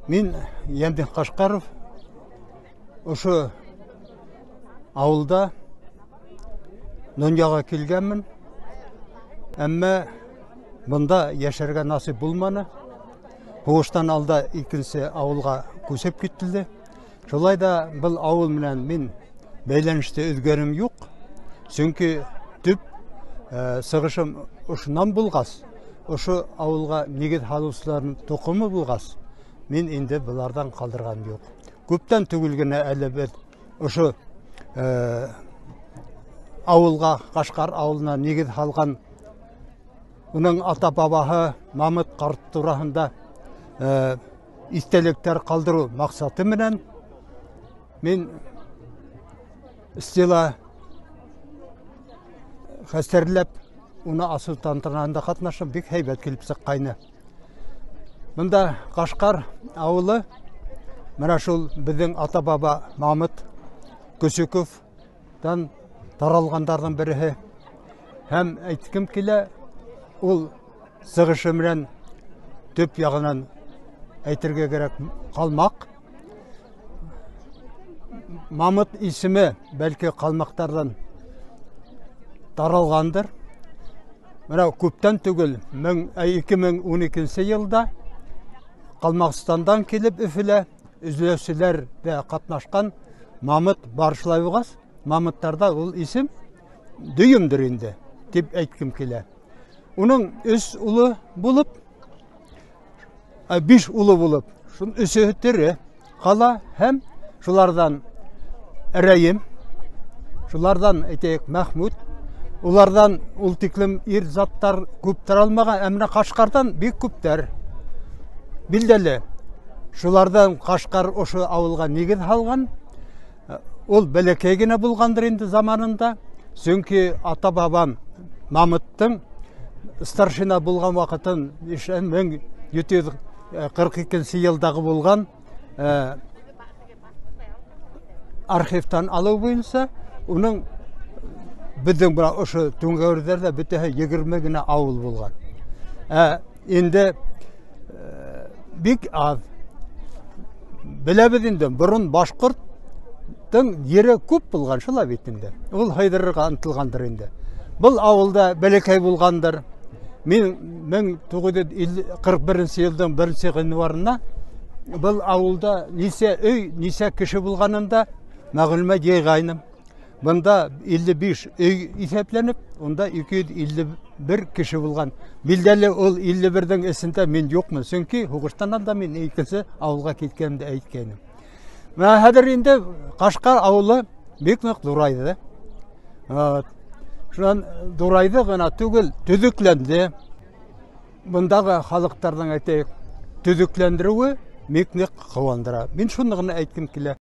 Мин Йәмдин Ҡашҡаров, ошо ауылда донъяға килгәнмен. Әммә бында йәшәргә насип булманы. Һуғыштан алда икенсе ауылға күсеп кителде. Шулай да был ауыл менән мин бәйләнеште өҙгәнем юҡ. Сөнки төп сығышым ошонан булғас, ошо ауылға нигеҙ һалыусыларҙың тоҡомо булғас, мин инде быларҙан ҡалдырғаным юҡ. Күптән түгел генә әле беҙ ошо ауылға, Ҡашҡар ауылына нигеҙ һалған уның ата-бабаһы Мамыт ҡарт тураһында иҫтәлектәр ҡалдырыу маҡсаты менән мин стела хәстәрләп, уны асыу тантанаһында ҡатнашып, бик һәйбәт килеп сыҡҡайны. Бында Ҡашҡар ауылы менә шул беҙҙең ата-баба Мамыт Көсөковтан таралғандарҙың береһе. Һәм әйткем килә, ул сығышы менән төп яғынан әйтергә кәрәк ҡалмаҡ. Мамыт исеме бәлки ҡалмаҡтарҙан таралғандыр. Менә күптән түгел, 2012 йылда Ҡалмағстандан килеп Өфөлә эҙләүселәр ҙә ҡатнашҡан Мамыт бар шулай булғас, Мамыттарҙа ул исем дөйөмдөр инде, тип әйткем килә. Уның өс улы булып, биш улы булып, шун өсөһө тере ҡала һәм шуларҙан Рәйем, шуларҙан әйтәйек Мәхмүт, уларҙан ул тиклем ир заттар күп таралмаған, ә менә Ҡашҡарҙан бик күптәр. Билдәле, шуларҙан Ҡашҡар ошо ауылға нигеҙ һалған. Ул бәләкәй генә булғандыр инде заманында, сөнки ата-бабам Мамыттың старшина булған ваҡытын 1742 йылдағы булған архивтан алыу буйынса, уның беҙҙең бына ошо түңгәүерҙәрҙә бөтәһе 20 генә ауыл булған. Ә инде бик аҙ. Беләбеҙ инде, борон башҡорттың ере күп булған, шулай бит инде. Ул һыйҙырырға ынтылғандыр инде. Был ауылда бәләкәй булғандыр. Мин 1941 йылдың 1 ғинварына был ауылда нисә өй, нисә кеше булғанын да мәғлүмәт йыйғайным. Бында 55 өй иҫәпләнеп, унда 251 кеше булған. Билдәле, ул 51-ҙең эсендә мин юҡмын, сөнки һуғыштан алда мин икенсе ауылға киткәнемде әйткәйнем. Менә хәҙер инде Ҡашҡар ауылы бик ныҡ ҙурайҙы. Шунан ҙурайҙы ғына түгел, төҙөкләнде. Бындағы халыҡтарҙың, әйтәйек, төҙөкләндереүе бик ныҡ ҡыуандыра. Мин шуны ғына әйткем килә.